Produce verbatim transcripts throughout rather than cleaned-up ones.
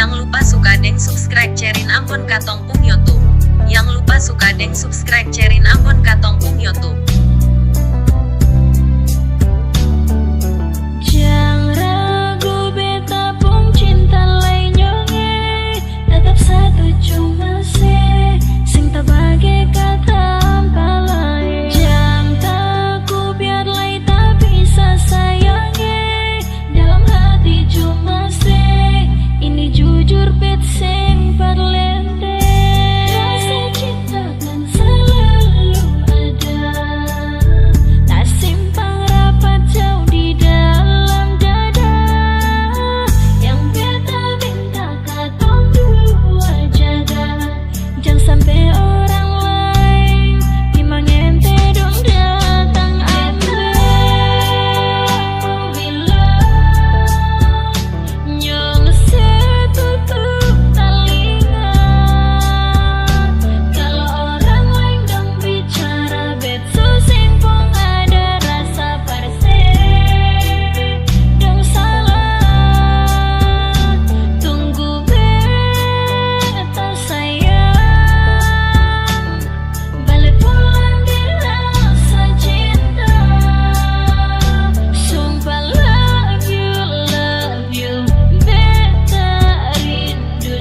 Yang lupa suka deng subscribe, share-in ambon katong pung YouTube. Yang lupa suka deng subscribe, share-in ambon katong pung YouTube. Jang ragu beta pung cinta lai nyong e, tetap satu cuma se, seng tabage ka tampa laeng. Jang taku biar lai tabisa sayang e, dalam hati cuma se, ini jujur bet seng parlente. Rasa cinta kan selalu ada, tasimpang rapat jauh di dalam dada. Yang beta minta katong dua jaga, jang sampe orang laeng pi mangente dong datang ambe. Bilang nyong se tutup talinga, kalo orang laeng dong bicara bet su seng pung ada rasa parse dong salah. Tunggu beta sayang, bale pulang di rasa cinta. Sumpah love you, love you, beta rindu.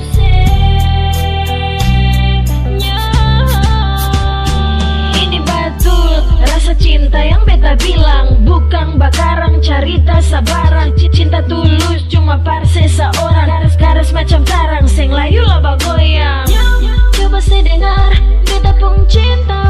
Ini batul rasa cinta yang beta bilang, bukang bakarang carita sabarang. Ci-, cinta tulus cuma parse saorang, garas-garas macam karang, seng layu la bagoyang. Coba se dengar beta pung cinta.